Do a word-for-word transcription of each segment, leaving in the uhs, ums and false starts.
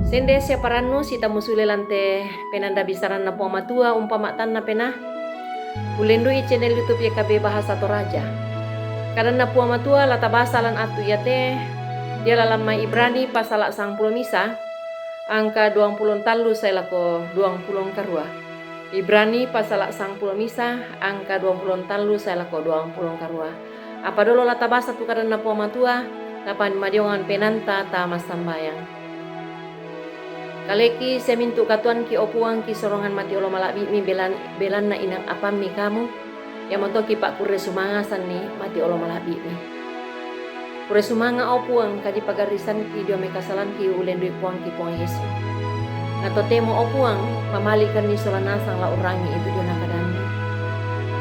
Sende sia parannu sitamusule lante penanda bisaranna Puang Matua umpama tanna pena. Ulendu'i channel YouTube Y K B Bahasa Toraja. Kadanna Puang Matua la tabasa lan attu iate, dia lalan mai Ibrani pasala sangpulo misa, angka duangpulo tallu sae lako duangpulo karua. Ibrani pasala sangpulo misa, angka duangpulo tallu sae lako duangpulo karua. Apa dolo la tabasa tu kadanna Puang Matua, tapani madiongan penanta tama sambayang. Kaleki sia mintu katuoanki, o Puang, kisorongan mati olo mala'bi'mi belan-, belanna inang apammi kamu, iamoto kipakkurre sumangasanni mati olo mala'bi'mi. Kurre sumanga, o Puang, kadipagarrisanki dio mai kasalanki, ulendu'i Puangki Puang Yesu. Na totemo, o Puang, mamalikanni sola nasang la urangi itu diona kadammi.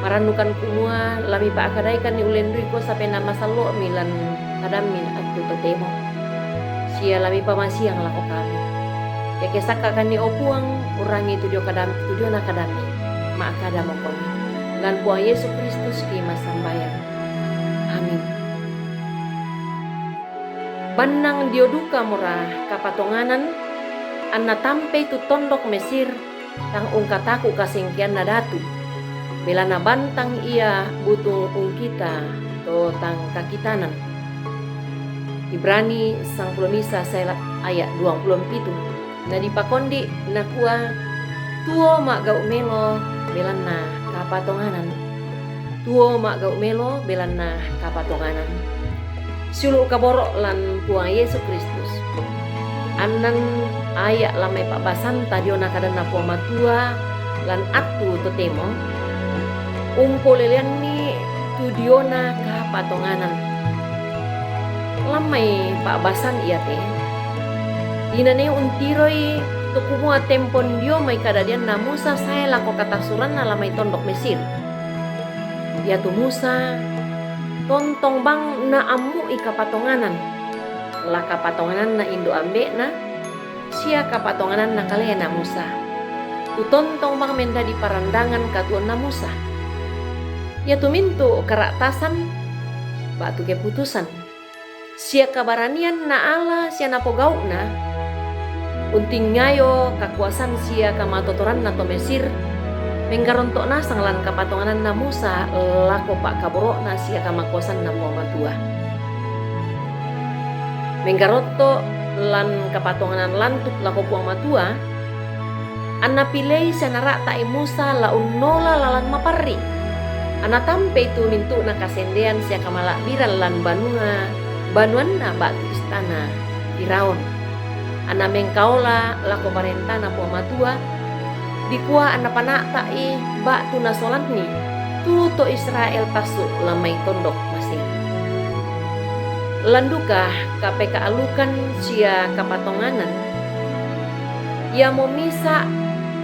Marannukan kumua la mipa'kadaikanni ulendu'i kuasa penna masallo'mi lan kadammi attu totemo. Sia la mipamasiang lako kami. Iake sakkakanni, o Puang, urangi tu dio kadam-, tu diona kadammi. Ma'kadamokoni. Lan Puang Yesu Kristuski massambayang. Amin. Bannang dio dukamora kapatonganan, anna tampei tu tondok Mesir, tang ungkataku kasengkeanna datu, belanna bantang ia butung ungkita to tang kakitanan. Ibrani sangpulo misa sae la-, ayat duangpulo pitu. Na dipakondi nakua, tuo ma'gau melo belanna kapatonganan. Tuo ma'gau melo belanna kapatonganan. Siulu' kaboro' lan Puang Yesu Kristus. Annan aya' la mai pa'basanta diona kadanna Puang Matua lan attu totemo, umpoleleanni tu diona kapatonganan. Lan mai pa'basan iate, inane untiroi tu kumua tempon dio mai kadadianna Musa sae lako katasuranna lan mai tondok Mesir. Iatu Musa tontong bang naammu'i kapatonganan, la kapatongananna indo' ambe'na, sia kapatongananna kalena Musa. Tu tontong bang mendadi parandangan katuoanna Musa. Iatu mintu' kara'tasan ba'tu keputusan, sia kabaranian naala sia napogau'na, untingayo kakuasan sia kamatotoranna to Mesir, menggaronto' nasang lan kapatongananna Musa lako pa'kaboro'na sia kamakuasanna Puang Matua. Menggaronto' lan kapatonganan lantu' lako Puang Matua, anna pilei sia nara'ta'i Musa la unnola lalan maparri'. Anna tampei tu mintu'na kasendean sia kamala'biran lan banua, banuanna ba'tu istana Firaun. Anna mengkaola lako parentana Puang Matua, dikua anna pana'ta'i ba'tu nasolanni tu to Israel tassu' lan mai tondok Mesir. Lan duka kapeka'allukan sia kapatonganan, iamo misa'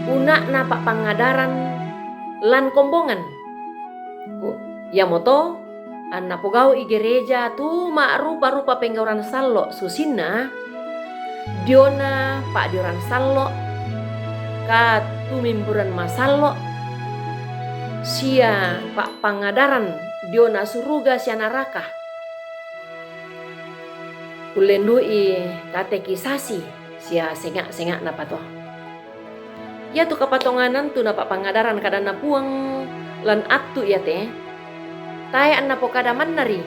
una'na pa'pangadaran lan kombongan. Iamoto anna pogau'i gereja tu ma'rupa-rupa penggauran sallo', susinna diona pa'dioran sallo', katumimburan masallo', sia pa'pangadaran diona suruga sia naraka. Ullendu'i katekisasi sia senga'-senga'na pato. Iatu kapatonganan tu napa'pangadaran kadanna Puang lan attu iate, tae' anna pokada mannari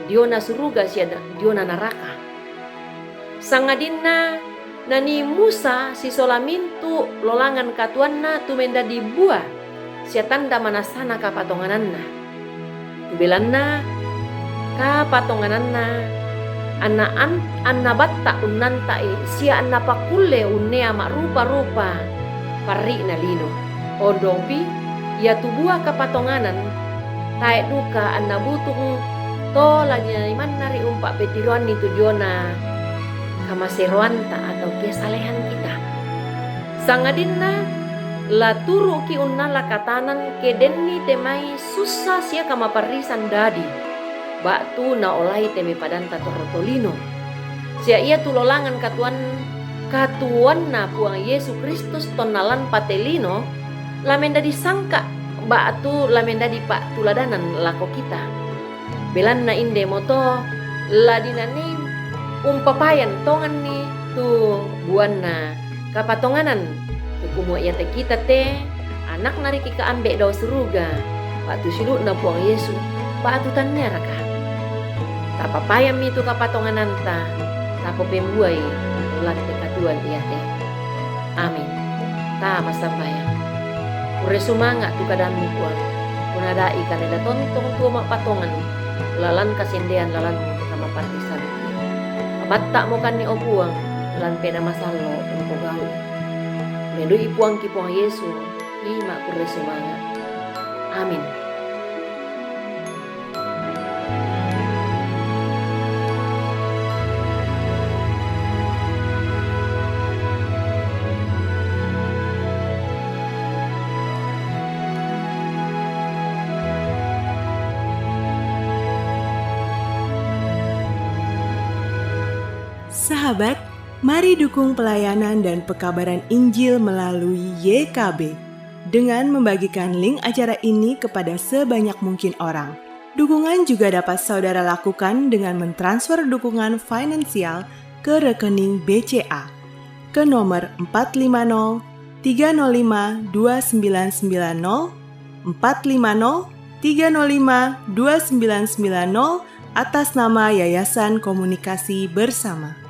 diona suruga sia da-, diona naraka. Sangadinna nanii Musa sisola mintu' lolangan katuoanna tu mendadi bua sia tanda manassana kapatongananna. Tu belanna kapatongananna anna an-, anna batta' unnanta'i sia anna pakkulle unnea ma'rupa-rupa parri'na lino. Ondongpi, iatu bua kapatonganan tae' duka anna butung to la dinanii mannari umpa'petiroanni tu diona kamaseroanta atau kesalehan kita. Sangadinna la turu'ki' unnala katanan ke denni te mai sussa sia kamaparrisan dadi, ba'tu naolai te mai padanta torro tolino. Sia iatu lolangan katuoan-, katuoanna Puang Yesu Kristus tonna lan pate lino, la mendadi sangka' ba'tu la mendadi pa'tuladanan lako kita. Belanna indemoto la dinanii umpapayan tonganni Tu buanna kapatonganan, tu kumua iate kita te anakna riki kaambe' dao suruga, ba'tu siulu'na Puang Yesu, ba'tu tanniaraka? Tapapayammi tu kapatongananta, tapopembuai lan te katuoan iate. Amin. Tama sambayang. Kurre sumanga' tu kadammi, Puang, kunada'i kanila tontong tuo ma'patongan lalan kasendean lalanmu tu kamaparrisan. Pabatta'mokanni, o Puang, lan Penaa Masallo' umpogau'i. Medu'i Puangki Puang Yesu, i ma'kurre sumanga'. Amin. Sahabat, mari dukung pelayanan dan pekabaran Injil melalui Y K B dengan membagikan link acara ini kepada sebanyak mungkin orang. Dukungan juga dapat saudara lakukan dengan mentransfer dukungan finansial ke rekening B C A ke nomor empat lima nol tiga nol lima dua sembilan sembilan nol, empat lima nol tiga nol lima dua sembilan sembilan nol, atas nama Yayasan Komunikasi Bersama.